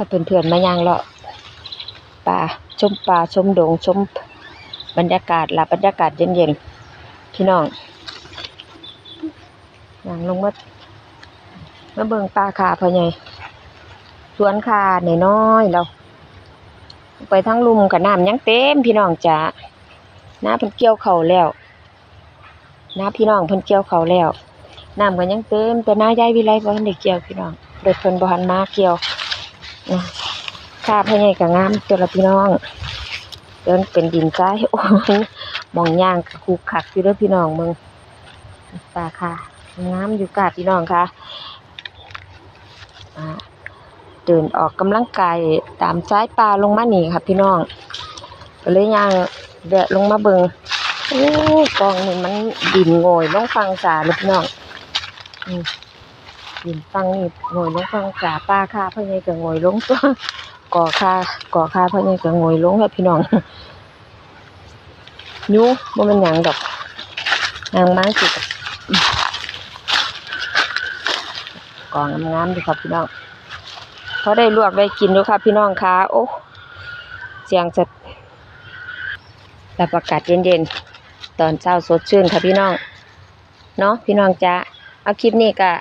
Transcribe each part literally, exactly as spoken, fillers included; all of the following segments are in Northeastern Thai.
พาเพื่อนๆมาย่างเลาะป่า ชมป่า ชมดง ชมบรรยากาศละ บรรยากาศเย็นๆ พี่น้อง ย่างลงมา มาเบิ่งป่าข่าพ่อใหญ่ สวนข่าน้อยๆ แล้ว ไปทางลุ่มกะน้ำยังเต็มพี่น้องจ๋า นาเพิ่นเกี่ยวข้าวแล้ว นาพี่น้องเพิ่นเกี่ยวข้าวแล้ว น้ำกะยังเต็ม แต่นายายวิไลบ่ทันได้เกี่ยวพี่น้อง รถเพิ่นบ่ทันมาเกี่ยว อืม ข่าพ่อใหญ่กะงามตัวละพี่น้อง เดินเป็นดินทราย โอ้ย หม่องย่างกะคุกคักอยู่เด้อพี่น้อง เบิ่ง ป่าข่า งามอยู่ค่ะพี่น้องค่ะ อ่า เดินออกกำลังกายตามสายป่าลงมานี่ค่ะพี่น้อง ก็เลยย่างแวะลงมาเบิ่ง โอ้ กองนี่มันดินโงยลงฝั่งสาเลยพี่น้อง อืม ดินฝั่งนี่โงยลงฝั่งสา ป่าข่าพ่อใหญ่กะโงยลงตัว กอข่า กอข่าพ่อใหญ่กะโงยลงค่ะพี่น้อง อยู่ บ่แม่นหยังดอก ย่างมาสิ กองงามๆอยู่ค่ะพี่น้อง พอได้ลวกได้กินอยู่ค่ะพี่น้องค่ะ โอ้ เสียงสะ รับอากาศเย็นๆ ตอนเช้าสดชื่นค่ะพี่น้อง เนาะพี่น้องจ๋า เอาคลิปนี้กะ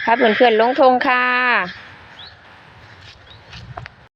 พาเพื่อนๆลงทงค่ะ